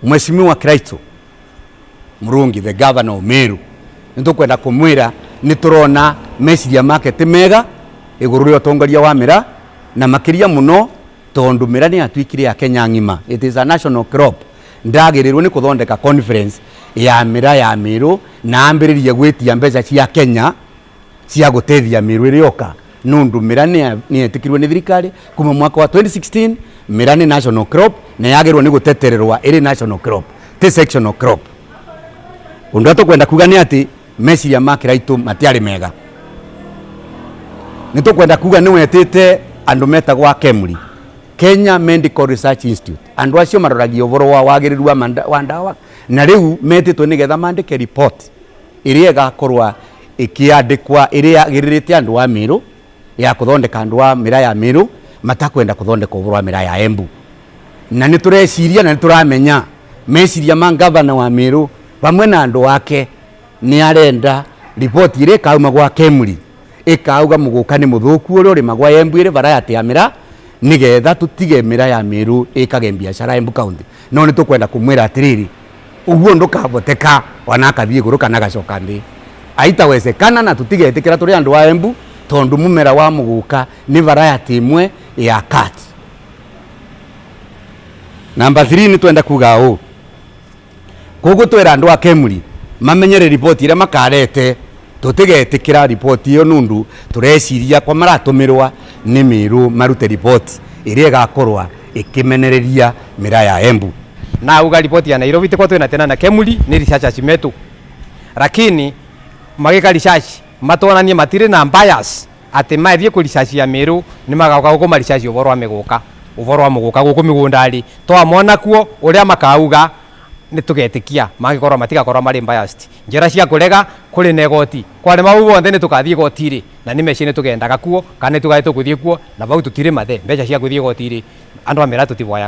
Mheshimiwa Kiraito Murungi, the governor of Meru, nitukwenda kumwira niturona meciria make ti mega iguru ria utongoria wa mira, na makiria muno tondu mira ni yatuikire ya Kenya ng'ima. It is a national crop. Ndagirirwo ni kuthondeka conference ya mira ya Miru na ambiririe gwitia mbeca cia Kenya cia gutethia Miru irioka, nundu mira ni yetikirwe ni thirikari kuma mwaka wa 2016. Mira ni national crop na yagirwo ni gutetererwa iri national crop, ti sectional crop. Undu uria tukwenda kuga ni ati meciria ma Kiraitu matiari mega. Ni tukwenda kuga ni wetite andu metagwa KEMRI, Kenya Medical Research Institute. Andu acio maroragia uvoro wa wagiriru wa ndawa, na riu metitwo nigetha mandike report iria igakorwa ikiandikwa iria yagĩrĩrĩte andu a Miru ya kuthondeka andu a mira ya Miru matakwenda kuthondeka uvoro wa mira ya Embu. Na nĩ tũreciria na nĩ tũramenya meciria ma gavana wa Miru vamwe na andu ake nĩ arenda riboti ĩrĩa ĩkauma gwa KEMRI ĩkauga mũgũka nĩ mũthũku ũrĩa ũrĩmagwa Embu ĩrĩ variety ya mĩra, nĩgetha tũtige mĩra ya Miru ĩkage biacara Embu County. No nĩ tũkwenda kũmwĩra atĩrĩrĩ, ũguo ndũkavoteka ona akathiĩ igũrũ kana agacoka nthĩ, aitawezekana, na tũtigetĩkĩra tũrĩ andũ a Embu, tondu mũmera wa mũgũka nĩ variety ĩmwe ya cat. Number 3, nĩ twenda kuga ũũ, koguo twĩra andũ a KEMRI mamenyere riboti ĩrĩa makarete, tũtigetĩkĩra riboti ĩyo, nundu tũreciria kwa maratũmĩrwa nĩ Miru marute riboti ĩrĩa ĩgakorwa ĩkĩmenereria mĩra ya Embu. Na uga ripoti ya Nairobi tiko twina tena na KEMRI ni researchers metu, lakini magika research matwonanie matiri na bias ati mathie ku research ya Miru ni magauka guku ma research uvoro wa miguka, uvoro wa muguka guku migundari twamona kuo uria makauga ni tugetikia magikorwo matigakorwo mari biased. Njira cia kurega kuri na igoti kwari mau bonthe ni tukathie igoti-ri na ni meci ni tugendaga kuo kana ni tugathi tukuthie kuo na vau tutiri mathe mbeca cia kuthie igoti-ri andu a mira tutivoyaga.